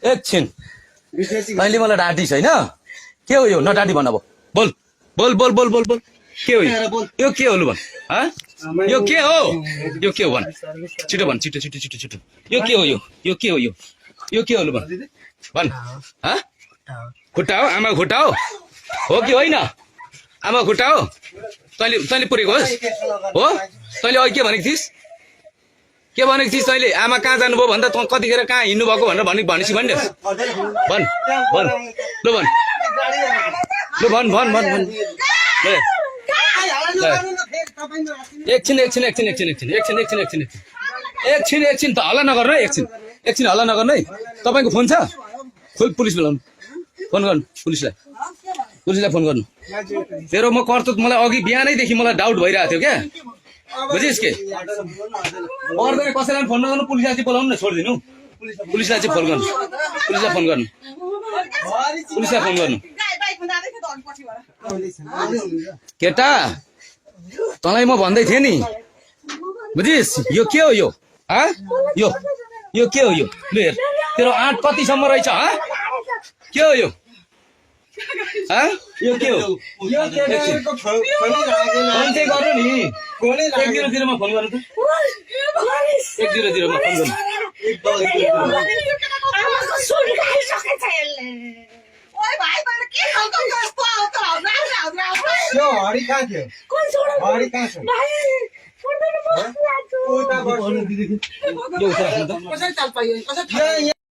एकछिन तैँले मलाई डाँटिस् होइन के हो यो नडाँटी भन अब बोल बोल बोल बोल बोल बोल के हो यो के हो लु भन यो के हो भन छिटो भन छिटो छिटो छिटो छिटो यो के हो यो के हो यो के हो लु भन खुट्टा हो आमा खुट्टा हो कि होइन आमा खुट्टा हो तैँले पुरेको होस् हो तैँले अघि के भनेको थिइस् तैँले आमा कहाँ जानुभयो भन्दा त कतिखेर कहाँ हिँड्नु भएको भनेर भनेपछि भन्ने भन भन लु भन लु भन भन भन भन एकछिन त हल्ला नगर्नु है एकछिन हल्ला नगर्नु है तपाईँको फोन छ पुलिस बोलाउनु फोन गर्नु पुलिसलाई फोन गर्नु तेरो म कर्तुत मलाई अघि बिहानैदेखि मलाई डाउट भइरहेको थियो क्या बुझिस् के पर्दैन कसैलाई फोन नगर्नु पुलिसलाई चाहिँ बोलाउनु न छोडिदिनु पुलिसलाई चाहिँ फोन गर्नु केटा तँलाई म भन्दै थिएँ नि बुझिस् यो के हो यो के हो यो लु हेर तेरो आँट कतिसम्म रहेछ के हो यो यो के हो फोन चाहिँ गर्नु नि 100 मा फोन गर्नु त 100 मा फोन गर्नु कसरी चाल पाइयो